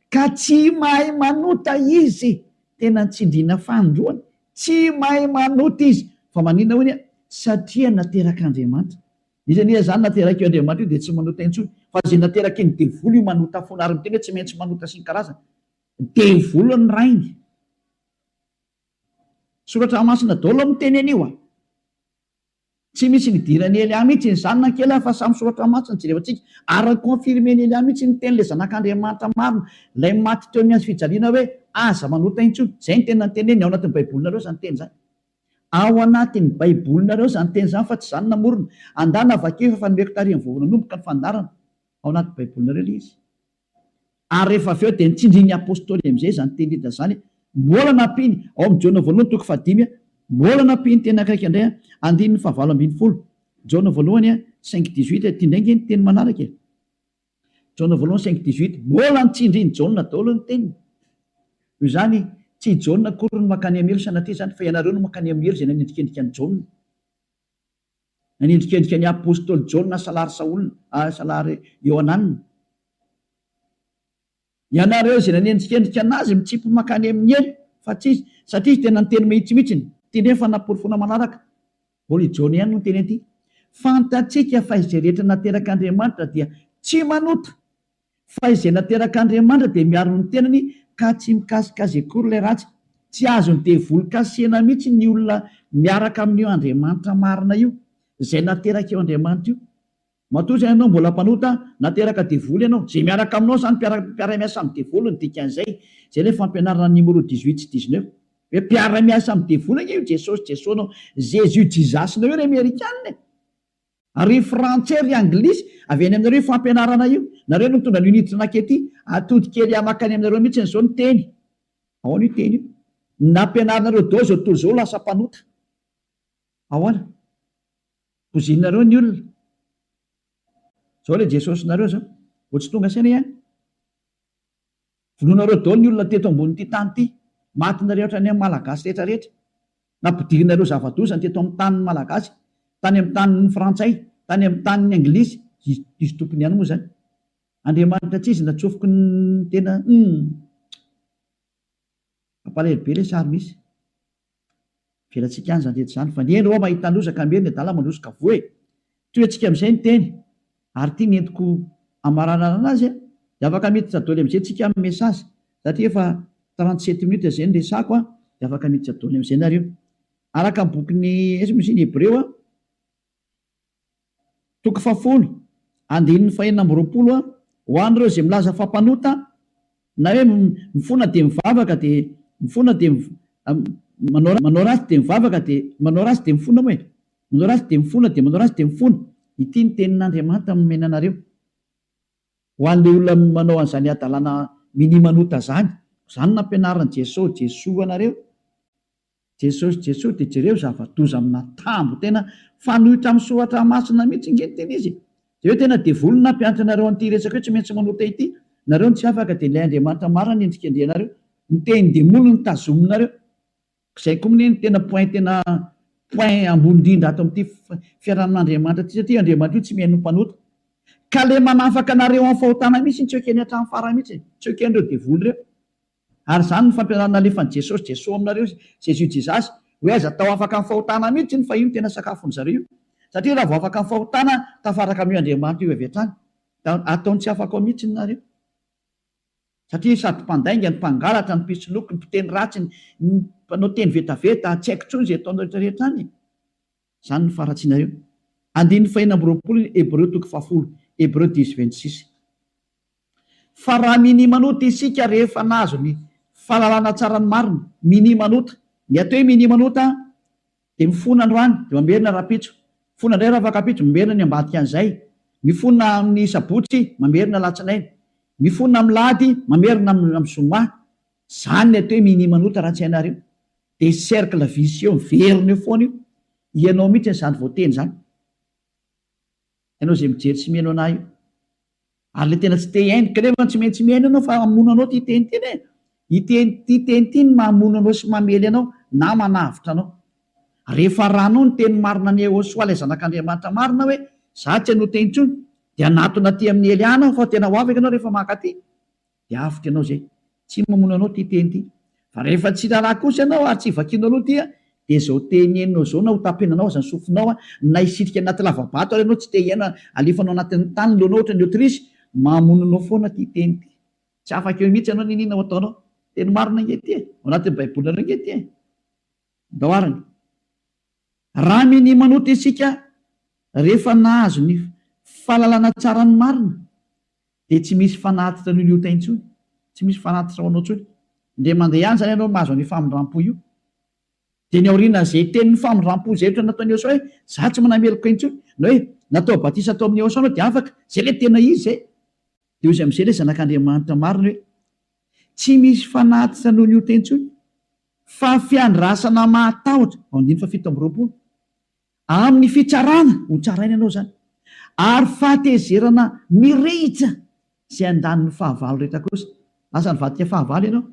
ka tsy mahay manota izy. Tena nitsindriana fanindroany, tsy mahay manota izy. Fa maninona hoy ny? Satria naterak'Andriamanitra. Iza anie izany naterak'io Andriamanitra io dia tsy manota intsony fa izay nateraky ny devoly io manota foana ary miteny hoe tsy maintsy manota sy ny karazany. Devoly ny rainy. Soratra masina daholo miteny an'io a. Tsy misy nidiran'i Elia mihitsy izany na kely fa samy soratra masina jerevantsika ary ni-confirmer-n'i Elia mihitsy ny tenin'ilay zanak'Andriamanitra marina ilay maty teo amin'ny hazo fijaliana hoe aza manota intsony. Izay no tena noteneniny ao anatin'ny baibolinareo izany teny izany. Ao anatin'ny baibolinareo izany teny izany fa tsy izaho no namorona. Andana vakio efa nomeko tarihin'ny vao nanomboka ny fandaharana. Ao anaty baibolinareo ilay izy. Ary rehefa avy eo dia nitsindrin'ny apostoly amin'izay izany teny rehetra izany. Mbola nampiany, ao amin'ny Jaona voalohany toko fahadimy, mbola nampiany teny akaiky indray, andininy fahavalo 18. Jaona voalohany cinq dix-huit, ity indray ange ny teny manaraka e. Jaona voalohany cinq dix-huit, mbola nitsindrin'i Jaona daholo ny teniny. Noho izany, tsy i Jaona akory no mankany amin'ny helo sanatria izany, fa ianareo no mankany amin'ny helo izay nanendrikendrika an'i Jaona. Nanendrikendrika ny apostoly Jaona salary Saola, salary Iohanana. Ianareo izay nanendrikendrika anazy mitsipy mankany amin'ny helo, fa tsy izy, satria izy tena niteny mahitsy mihitsiny. Ity indray ny fanaporofoana manaraka. Mbola i Jaona ihany no niteny an'ity. Fantatsika fa izay rehetra naterak'Andriamanitra dia tsy manota, fa izay naterak'Andriamanitra dia miaro ny tenany ka tsy mikasika azy akory ilay ratsy. Tsy azon'ny devoly kasihina mihitsy ny olona miaraka amin'io Andriamanitra marina io, izay naterak'io Andriamanitra io. Matoa izay ianao mbola mpanota, nateraka devoly ianao. Izay miaraka aminao izany mpiara mpiara-miasa amin'ny devoly ny dikan'izay. Izay ilay fampianarana numéro dix-huit sy dix-neuf. Hoe mpiara-miasa amin'ny devoly ange io Jesosy Jesoa-nao, Jésus Jesus-nao io ry Amerikana e! Ary ry Frantsay ry Anglisy, avy any aminareo io fampianarana io. Nareo no mitondra an'io niditra nankety. Atody kely mankany aminareo mihitsy izao ny teny. Ahoana io teny io? Nampianarinareo daholo izao tontolo izao lasa mpanota. Ahoana? Pozinareo ny olona. Zao ilay Jesosinareo zao. Vao tsy tonga saina ihany. Vonoinareo daholo ny olona teto ambonin'ity tany ity. Matinareo hatrany amin'ny Malagasy rehetra rehetra. Nampidirinareo zava-doza ny teto amin'ny tanin'ny Malagasy, tany amin'ny tanin'ny Frantsay, tany amin'ny tanin'ny Anglisy, izy tompony ihany moa izany. Andriamanitra tsy izy natsofoky ny tena humm. Mampalahelo be ilay sary misy. Avelantsika any izany rehetra izany fa ny hendry hoa mahita loza ka miery ny adala mandroso ka voa e! Tohiantsika amin'izay ny teny ary ity ny entiko hamaranana anazy a! Dia afaka miditra doly amin'izay tsika amin'ny message satria efa 37 minutes izay ny resako a! Dia afaka miditra doly amin'izay nareo. Araka ny bokin'ny aiza moa izy iny Hebreo a! Toko fahafolo, andininy fahenina amby 20 a, Ho an'ireo izay milaza fa mpanota, na hoe mifona dia mivavaka dia mifona dia manao manao ratsy dia mivavaka dia manao ratsy dia mifona moa e, manao ratsy dia mifona dia manao ratsy dia mifona. Ity ny tenin'Andriamanitra nomena anareo. Ho an'ilay olona manao an'izany hadalana minia manota izany, izany no nampianarin'i Jesoa, Jesoa anareo. Jesosy Jesoa dia jereo zava-doza amina tambo tena fanohitra amin'ny soratra masina mihitsy nge ny tena izy e! Jereo tena devoly no nampianatra anareo an'ity resaka hoe tsy maintsy manota ity nareo no tsy afaka dia ilay Andriamanitra marina no endrikendrehanareo ny tenin-demoly no tazominareo zay koa mne no tena point tena point ambony indrindra ato amin'ity fiarahamin'Andriamanitra ity satria Andriamanitra io tsy mihaino mpanota ka le manafaka anareo amin'ny fahotana mihitsy no tsy ekeny hatramin'ny farany mihitsy e! tsy eken'ireo devoly ireo. Ary izany no fampianarana alefan'i Jesosy, Jesoa aminareo, Jésus Jesus, hoe aza atao afaka amin'ny fahotana mihitsy iny fa io no tena sakafon'ny zareo io. Satria raha vao afaka amin'ny fahotana, tafaraka amin'io Andriamanitra io avy hatrany. Da ataony tsy afaka ao mihitsy nareo. Satria sady mpandainga, ny mpangalatra, ny mpisoloky, ny mpiteny ratsy, ny mpanao teny vetaveta, tsy haiko intsony izay ataonareo rehetra rehetra any e. Izany no faharatsianareo. Andininy fahenina amby 20 Hebreo toko fahafolo, Hebreu dix 26. Fa raha minia manota isika rehefa nahazo ny fahalalana tsara ny marina, minia manota. Ny atao hoe minia manota dia mifona androany dia mamerina rahampitso, mifona indray rafakampitso, mamerina ny ambadika an'izay, mifona amin'ny sabotsy, mamerina alatsinainy, mifona amin'ny lahady, mamerina amin'ny zoma. Izany ny atao hoe minia manota raha tsy hainareo. Dia cercle vicieux miverina eo foana io. Ianao mihitsy izany voateny izany. Ianao izay mijery sy mihaino anah io. Ary le tena tsy te hihaino, kanefa tsy maintsy mihaino ianao fa hamono anao ity teny ity anie. Ity ity teny ity no mamono anao sy mamely anao na manavotra anao. Rehefa arahanao ny teny marina an'i Yehosua ilay zanak'Andriamanitra marina hoe za tsy hanota intsony dia hanatona aty amin'i Eliana aho fa tena ho afaka ianao rehefa mankaty. Dia avotra ianao izay. Tsy mamono anao ity teny ity. Fa rehefa tsy raharaha kosa ianao ary tsy vakianao aloha ity dia izao teny henonao izao na ho tapenanao aza ny sofinao na hisitrika anaty lava-bato ary ianao tsy te hihaino alefanao anatin'ny tany ny lohanao ohatran'ny autruche, mamono anao foana ity teny ity. Tsy afaka eo mihitsy ianao n'inona ho ataonao. Teny marina ange ity e. Ao anatin'ny baibolinareo ange ity e. Ndao arany. Raha minia manota isika rehefa nahazo ny fahalalana tsara ny marina dia tsy misy fanatitra noho ny ota intsony, tsy misy fanatitra ho anao intsony. Indray mandeha ihany izany ianao mahazo an'io famindrampo io. Dia ny aorianan'izay tenin'ny famindrampo izay ohatra nataon'i Yehosua hoe, za tsy manameloka intsony, na hoe natao batisa tao amin'i Yehosua anao dia afaka, izay ilay tena izy izay. Dia hoy izy amin'izay ilay zanak'Andriamanitra marina hoe, tsy misy fanatitra noho ny ota intsony, fa fiandrasana mahatahotra, ao andininy faha 27. Amin'ny fitsarana, ho tsaraina ianao izany, ary fahatezerana mirehitra izay handany ny fahavalo rehetra kosa. Lasa nivadika fahavalo ianao.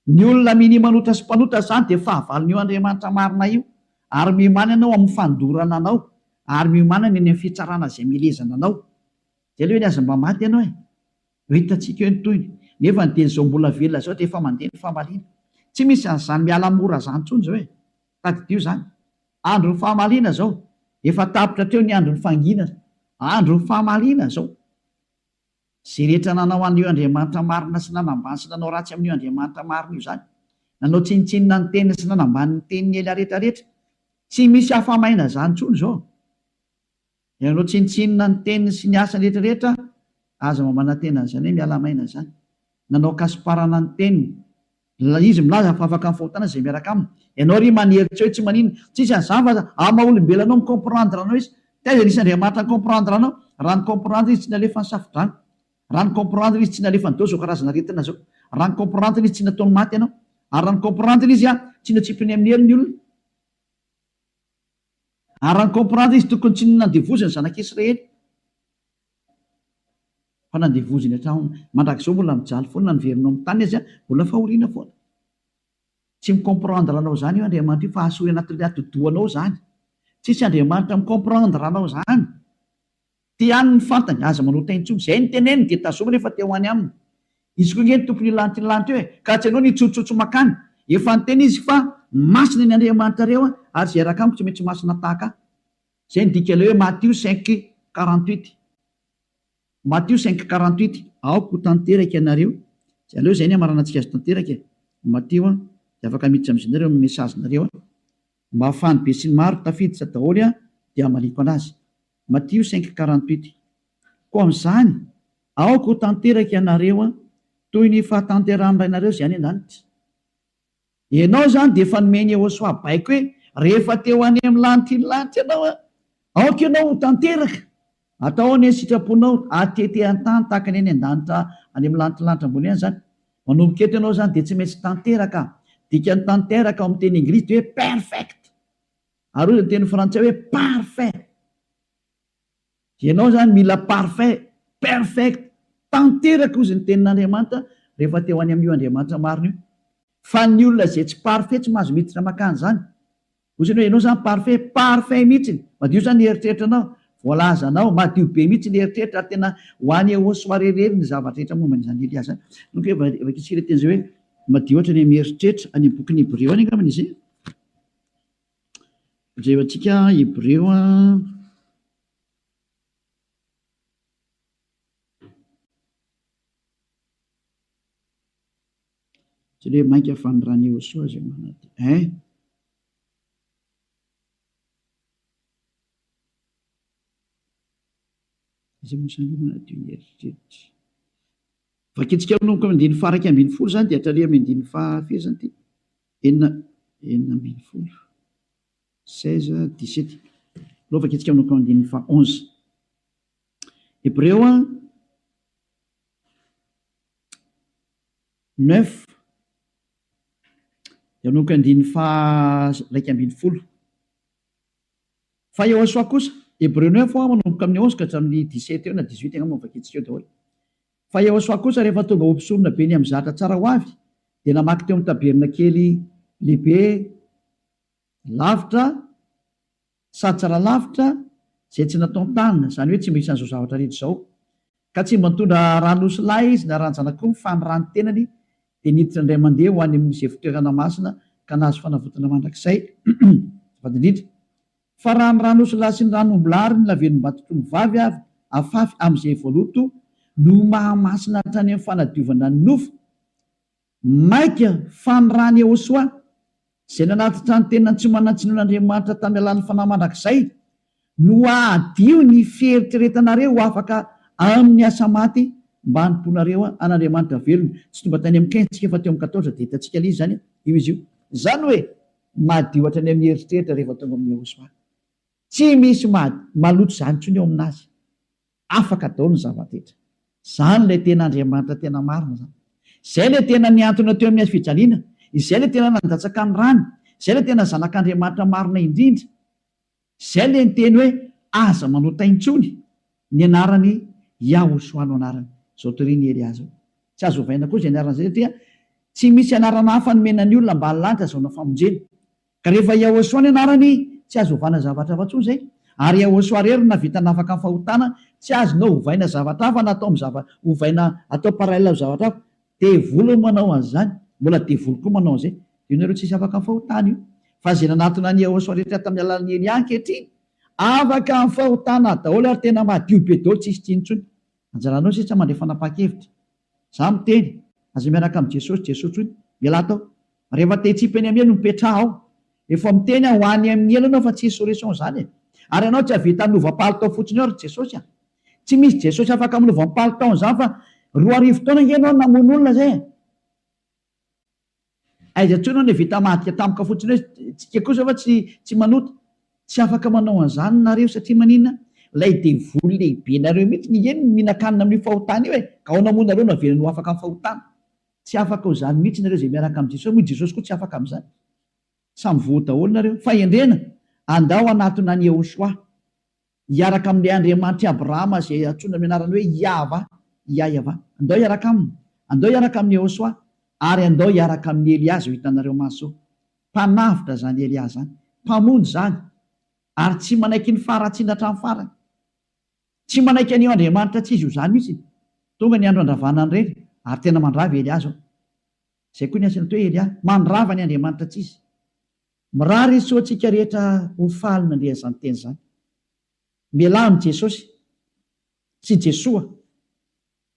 Ny olona minia manota sy mpanota izany dia fahavalon'io Andriamanitra marina io, ary miomàna ianao amin'ny fandorana anao, ary miomàna ny any amin'ny fitsarana izay mielezana anao. Izay aloha eny aza mba maty ianao e! Ho hitantsika eo ny tohiny. Nefa ny dia izao mbola velona izao dia efa mandeha ny famaliana. Tsy misy an'izany miala mora izany intsony izao e! Tadidio izany. Andron'ny fahamaliana izao. Efa tapitra hatreo ny andron'ny fanginana. Andron'ny fahamaliana izao. Izay rehetra nanao an'io Andriamanitra marina sy nanambany sy nanao ratsy amin'io Andriamanitra marina io izany. Nanao tsinontsinona ny teniny sy nanambany ny tenin'i Elia rehetra rehetra. Tsy misy afa-maina izany intsony izao. Ianareo tsinontsinona ny teniny sy ny asany rehetra rehetra, aza mba manantena an'izany hoe miala maina izany. Nanao kasiparana ny teniny. Izy milaza fa afaka amin'ny fahotana izay miaraka aminy. Ianao ry manery tsy hoe tsy maninona. Tsisy an'izany fa amin'ny maha olombelona anao mi-comprendre anao izy. Taiza nisy Andriamanitra ni-comprendre anao? Raha ni-comprendre izy tsy nalefa ny safodrano. Raha ni-comprendre izy tsy nalefany daholo izao karazana aretina izao. Raha ni-comprendre izy tsy nataony maty ianao. Ary raha ni-comprendre izy tsy natsipiny amin'ny helo ny olona. Ary raha ni-comprendre izy tokony tsy nandevoziny ny zanak'Israely fa nandevoziny hatramin'ny mandrakizao mbola mijaly foana na niverina ao amin'ny tany aza mbola fahoriana foana. Tsy mi-comprendre anao izany io Andriamanitra io fa asory anatin'ilay atidohanao izany. Tsisy Andriamanitra mi-comprendre anao izany. Ty ihany ny fantany, aza manota intsony. Izay ny teneniny dia tazomy rehefa te ho any aminy. Izy koa nge ny tompon'io lanitra io lanitra io e! Ka tsy ianao no hitsotsotso makany. Efa niteny izy fa masina ny Andriamanitrareo ary izay hiaraka amiko tsy maintsy masina tahaka ahy. Izay ny dikan'ilay hoe Matio 5:48. Matio 5:48, Aoka ho tanteraka ianareo. Izay aleo izay ny hamaranantsika azy tanteraka e! Matio an, dia afaka miditra amin'izay nareo amin'ny message-nareo an. Mba ahafahan'ny besinimaro tafiditra daholo an, dia hamaliako anazy. Matio 5:48, Koa amin'izany, aoka ho tanteraka ianareo toy ny fahatanterahan'ny Rainareo izay any an-danitra. Ianao izany dia efa nomen'i Yehosua baiko hoe, rehefa te ho any amin'ny lanitry ny lanitra ianao, aoka ianao ho tanteraka. Atao anie ny sitraponao, atete an-tany tahaka ny any an-danitra any amin'ny lanitry ny lanitra ambony any izany. Manomboka eto ianao izany dia tsy maintsy tanteraka. Dikan'ny tanteraka ao amin'ny teny anglisy dia hoe perfect. Ary hoy ny teny frantsay hoe parfait. Ianao izany mila parfait, perfect, tanteraka hozy ny tenin'Andriamanitra rehefa te ho any amin'io Andriamanitra marina io. Fa ny olona izay tsy parfait tsy mahazo miditra makany izany. Hozy ianao, ianao izany parfait, parfait mihitsy. Madio izany ny eritreritranao, voalazanao, madio be mihitsy ny eritreritra ary tena ho any Ehosoa irery ny zavatra rehetra momba an'izany Elia izany. Donc vakintsika ilay teny izay hoe madio hatrany amin'ny eritreritra, any amin'ny bokin'ny Hebreo any angambany izy. Jerentsika Hebreo a. Tsy hoe mainka fa ny ran'i Yehosua izay manadio. Hein? Iza moa izany manadio ny eritreritra? Vakintsika manomboka amin'ny andininy faha-11 izany dia hatrany amin'ny andininy faha-firy izany ity? Enina, 16, 16, 17. Aleo vakintsika manomboka amin'ny andininy faha 11. Hebreo a, 9, dia manomboka andininy faha 11. Fa Yehosua kosa, Hebreo 9 hoa manomboka amin'ny 11 ka hatramin'ny 17 eo na 18 angamba no vakintsika eo daholo. Fa Yehosua kosa rehefa tonga ho mpisorona be ny amin'ny zatra tsara ho avy dia namaky teo amin'ny tabernakely lehibe lavitra sady tsara lavitra izay tsy nataon-tanana, izany hoe tsy mba isan'izao zavatra rehetra izao. Ka tsy mba nitondra ran'osilahy izy na ran-janak'omby fa ny ran'ny tenany dia niditra indray mandeha ho any amin'izay fitoerana masina ka nahazo fanavotana mandrakizay. Azafady indrindra. Fa raha ny ran'osilahy sy ny ran'ombilahy ary ny lavenom-batotr'ombivavy avy afafy amin'izay voaloto no mahamasina hatrany amin'ny fanadiovana ny nofo, Mainka fa ny ran'i Yehosua, izay nanatitra ny tenany tsy manan-tsinoan'Andriamanitra tamin'ny alalan'ny Fanahy mandrakizay, no hahadio ny fieritreretanareo ho afaka amin'ny asa maty mba hanompoanareo an'Andriamanitra velona. Tsy tonga tany amin'ny 15 tsika fa teo amin'ny 14 dia hitantsika ilay izy izany, io izy io. Izany hoe madio hatrany amin'ny eritreritra rehefa tonga amin'i Yehosua. Tsy misy maloto izany intsony eo aminazy. Afaka daholo ny zava-drehetra. Izany ilay tena Andriamanitra tena marina izany. Izay ilay tena nihantona teo amin'ny hazo fijaliana. Izay ilay tena nandatsaka ny rany. Izay ilay tena Zanak'Andriamanitra marina indrindra. Izay ilay niteny hoe aza manota intsony. Ny anarany Yahoshuah no anarany. Izao torian'i Elia izao. Tsy azo ovaina koa izay anarana izay satria tsy misy anarana hafa nomena ny olona ambany lanitra azahoana famonjena. Ka rehefa Yahoshuah ny anarany, tsy azo ovana zavatra hafa intsony izay. Ary Yahoshuah irery no nahavita nafaka ny fahotana, tsy azonao ovaina zavatra hafa na atao amin'ny zava, ovaina atao parallèle amin'ny zavatra hafa. Devoly no manao an'izany, mbola devoly koa manao an'izay. Io nareo tsisy afaka amin'ny fahotana io. Fa izay nanatona an'i Yahoshuah rehetra tamin'ny alalan'i Elia ankehitriny, afaka amin'ny fahotana daholo ary tena madio be daholo tsisy tsiny intsony. Anjaranao sisa mandray fanapahan-kevitra. Za miteny, aza miaraka amin'i Jesosy, Jesosy tsony, mialà tao. Rehefa te hitsipy eny amin'ny elo, mipetraha ao. Efa miteny aho, ho any amin'ny elo ianao fa tsisy solution zany e. Ary ianao tsy hahavita hanova palitao fotsiny eo ry Jesosy a. Tsy misy Jesosy afaka manova ny palitaony zany fa 2000 taona ange ianao namono olona zay e. Aiza intsony anie vita madika tampoka fotsiny hoe tsika kosa fa tsy tsy manota. Tsy afaka manao an'izany nareo satria maninona? Ilay devoly lehibe nareo mihitsy anie no mihinan-kanina amin'io fahotana io e! Ka ahoana moa nareo no avelany ho afaka amin'ny fahotana? Tsy afaka ho izany mihitsy nareo izay miaraka amin'i Jesosy moa i Jesosy koa tsy afaka amin'izany. Samy voa daholo nareo. Fahendrena, andao hanatona an'i Yehoshuah. Hiaraka amin'ilay Andriamanitr'i Abrahama izay antsoina amin'ny anarany hoe Iahvah, Iaiavah. Andao hiaraka aminy. Andao hiaraka amin'i Yehoshuah. Ary andao hiaraka amin'i Elia izao hitanareo maso izao. Mpanavotra izany Elia izany. Mpamonjy izany. Ary tsy manaiky ny faharatsiana hatramin'ny farany. Tsy manaiky an'io Andriamanitra tsy izy io izany mihitsy. Tonga ny andro handravana an'ireny, ary tena mandrava i Elia izao. Izay koa ny asany atao hoe Elia. Mandrava ny Andriamanitra tsy izy. Mirary soa antsika rehetra ho faly nandre an'izany teny izany. Mialà amin'i Jesosy sy Jesoa.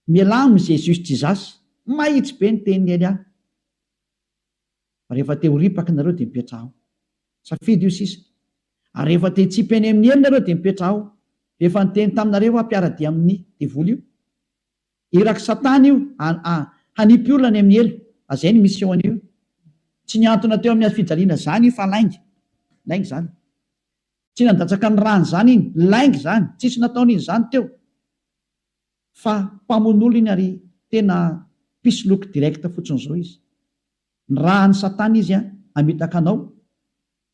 Mialà amin'i Jesus Jesus. Mahitsy be ny tenin'i Elia. Fa rehefa te ho ripaka nareo dia mipetraha ao. Safidy io sisa. Ary rehefa te hitsipy any amin'ny helo nareo dia mipetraha ao. Efa niteny taminareo aho mpiara-dia amin'ny devoly io. Irak'i satana io hanipy olona any amin'ny helo. Azay ny mission an'io. Tsy nihantona teo amin'ny hazofijaliana zany io fa lainga. Lainga zany. Tsy nandatsaka ny rany zany iny. Lainga zany. Tsisy nataony iny zany teo. Fa mpamono olona iny ary tena mpisoloky direct fotsiny zao izy. Nirahan'i satana izy hamitaka anao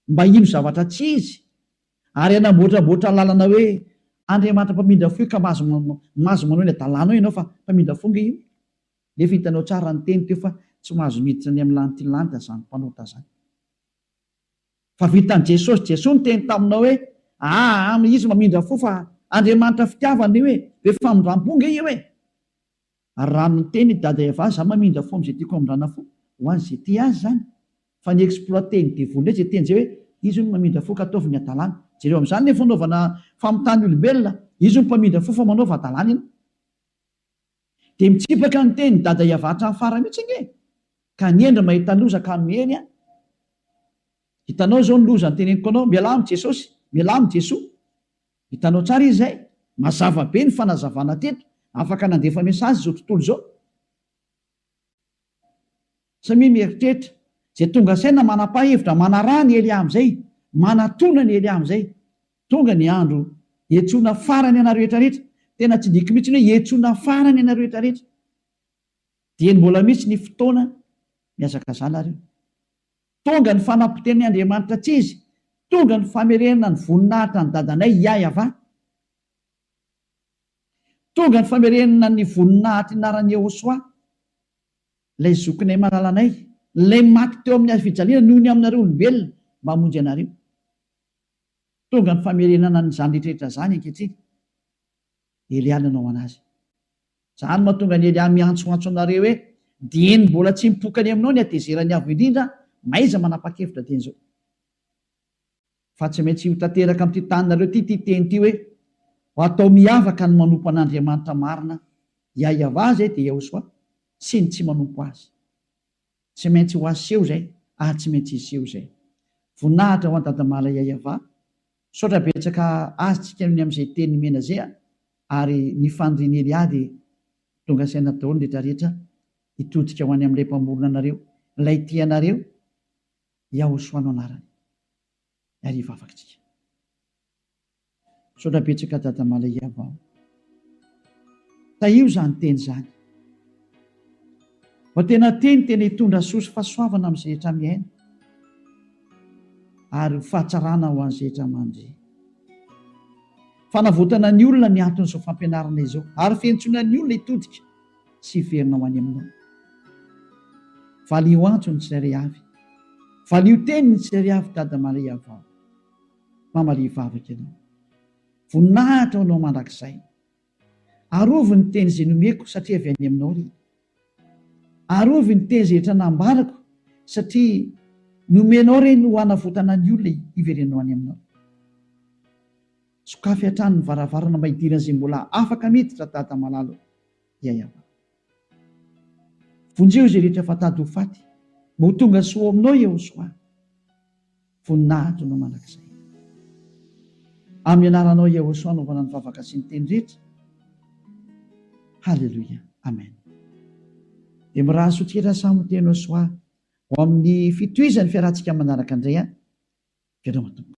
mba hino zavatra tsy izy ary hanamboatramboatra lalana hoe Andriamanitra mpamindra fo io ka mahazo mahazo manao ny adalanao ianao fa mpamindra fo nge io. Nefa hitanao tsara ny teny teo fa tsy mahazo miditra any amin'ny lanitry ny lanitra zany mpanota zany. Fa vitan'i Jesosy, Jesoa niteny taminao hoe aa izy mamindra fo fa Andriamanitra fitiavana io e, be famindram-po nge io e. Ary raha miteny i Dada Eva za mamindra fo amin'izay tiako hamindrana fo, ho an'izay tia azy izany. Fa ny exploiter ny devoly indray izay teny izay hoe izy hono mamindra fo ka ataovy ny hadalana. Jereo amin'izany ny fanaovana famitahana olombelona, izy hono mpamindra fo fa manaova hadalana ianao. Dia mitsipaka ny teny Dada Eva hatramin'ny farany mihitsy ange e! Ka ny hendry mahita loza ka miheny an! Hitanao izao ny loza noteneniko anao, mialà amin'i Jesosy, mialà amin'i Jesoa. Hitanao tsara izy izay? Mazava be ny fanazavana teto, afaka nandefa message izao tontolo izao. Samia mieritreritra, izay tonga saina manapaha hevitra manaraha ny Elia amin'izay, manatona ny Elia amin'izay. Tonga ny andro hiantsoana farany anareo rehetra rehetra, tena tsindriako mihitsy ny hoe hiantsoana farany anareo rehetra rehetra. Dieny mbola misy ny fotoana mihazakazaha nareo. Tonga ny fanapotehan'ny Andriamanitra tsy izy, tonga ny famerenana ny voninahitra an'i dadanay Yahvah. Tonga ny famerenana ny voninahitry anaran'i Yehosua, ilay zokinay malalanay, ilay maty teo amin'ny hazofijaliana noho ny aminareo olombelona mba hamonjy anareo. Tonga ny famerenana an'izany rehetrarehetra izany ankehitriny. Elia nanao anazy. Izany mahatonga an'i Elia miantsoantso anareo hoe, Dieny mbola tsy mipoka any aminao ny hatezeran'ny Avo Indrindra, mahaiza manapa-kevitra dieny izao. Fa tsy maintsy ho tanteraka amin'ity taninareo ity ity teny ity hoe, Ho atao miavaka ny manompo an'Andriamanitra marina, Yahweh izay dia Yahoshuah, sy ny tsy manompo Azy. Tsy maintsy ho aseho izay ary tsy maintsy hiseho izay. Voninahitra ho an'i Dadamala Yahweh. Misaotra betsaka azy tsika noho ny amin'izay teny nomena zay a! Ary ny fanirian'i Elia dia tonga saina daholo ny rehetra rehetra hitodika ho any amin'ilay Mpamorona anareo, ilay tia anareo, Yahoshua no anarany. Ary hivavaka tsika. Misaotra betsaka Dada Malaiava o. Tahio izany teny izany. Mba tena teny tena hitondra soa sy fahasoavana amin'izay rehetra miaina ary ho fahatsarana ho an'izay rehetra mandre. Fanavotana ny olona ny anton'izao fampianarana izao ary fiantsoana ny olona hitodika sy hiverina ho any aminao. Valio antso ny tsirairay avy. Valio teny ny tsirairay avy Dada Maria vao. Mamalia vavaka ianao. Voninahitra ho anao mandrakizay. Arovy ny teny izay nomeko satria avy any aminao ireny. Arovy ny teny izay rehetra nambarako satria nomenao ireny ho hanavotana ny olona hiverenao any aminao. Sokafy hatrany ny varavarana mba hidiran'izay mbola afaka miditra Dada malala ô. Yayava. Vonjeo izay rehetra efa tady ho faty mba ho tonga soa ao aminao Yehosoa. Voninahitra anao mandrakizay. Amin'ny anaranao Yehosoa anaovana ny vavaka sy ny teny rehetra. Haleloia. Amen. Dia mirary soa tsika samy ho teny Soa ho amin'ny fitohizan'ny fiarahantsika manaraka indray an. Veloma tompoko.